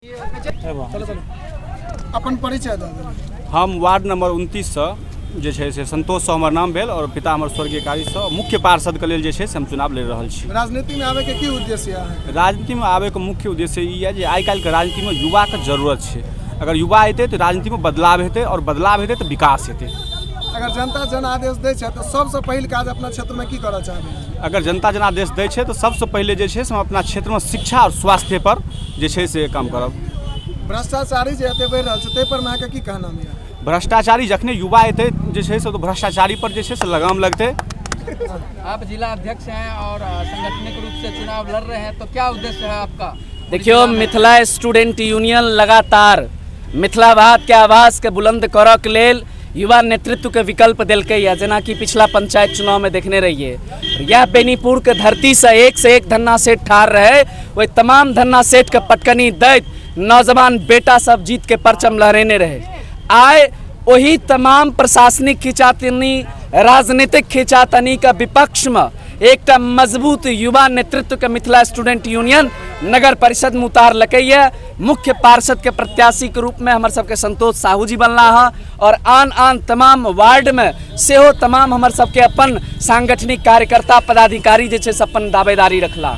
चलो चलो, अपन परिचय दऽ देबै। हम वार्ड नंबर 29सँ जे छै से संतोष साहु हमर नाम भेल और पिता हमर स्वर्गीय कारी साहु। मुख्य पार्षदके लेल जे छै से हम चुनाव लड़ि रहल छी। राजनीतिमे आबैके की उद्देश्य यऽ अहाँके? राजनीतिमे आबैके मुख्य उद्देश्य ई यऽ जे आइ काल्हिके राजनीतिमे युवाके जरूरत छै। अगर युवा एतै तऽ राजनीतिमे बदलाव हेतै आओर बदलाव हेतै तऽ विकास हेतै। अगर जनता जनादेश दै छै तऽ सबसँ पहिल काज अपना क्षेत्रमे की करऽ चाहबै? अगर जनता जनादेश दै छै तऽ सबसँ पहिले जे छै से हम अपना क्षेत्रमे शिक्षा आओर स्वास्थ्यपर जे छै से काम करब। भ्रष्टाचारी जे एते बढ़ि रहल छै ताहि पर अहाँके की कहनाम यऽ? भ्रष्टाचारी जखने युवा एतै जे छै से तऽ भ्रष्टाचारी पर जे छै से लगाम लगतै। आप जिला अध्यक्ष हैं और सांगठनिक रूप से चुनाव लड़ रहे हैं, तो क्या उद्देश्य है आपका? देखियौ, मिथिला स्टूडेंट यूनियन लगातार मिथिलावादके आवाजके बुलंद करऽके लेल युवा नेतृत्वके विकल्प देलकैए, जेनाकि पिछला पंचायत चुनावमे देखने रहियै, इएह बेनीपुरके धरतीसँ एक से एक धन्ना सेठ ठाढ़ रहै, ओहि तमाम धन्ना सेठके पटकनी दैत नौजवान बेटा सब जीतके परचम लहरेने रहै। आइ ओही तमाम प्रशासनिक खिंचातनी, राजनीतिक खिंचातनीके विपक्षमे एकटा मजबूत युवा नेतृत्वके मिथिला स्टूडेंट यूनियन नगर परिषदमे उतारलकैए। मुख्य पार्षदके प्रत्याशीके रूपमे हमर सबके संतोष साहू जी बनला हँ और आन आन तमाम वार्डमे सेहो तमाम हमर सबके अपन सांगठनिक कार्यकर्ता पदाधिकारी जे छै से अपन दावेदारी रखला।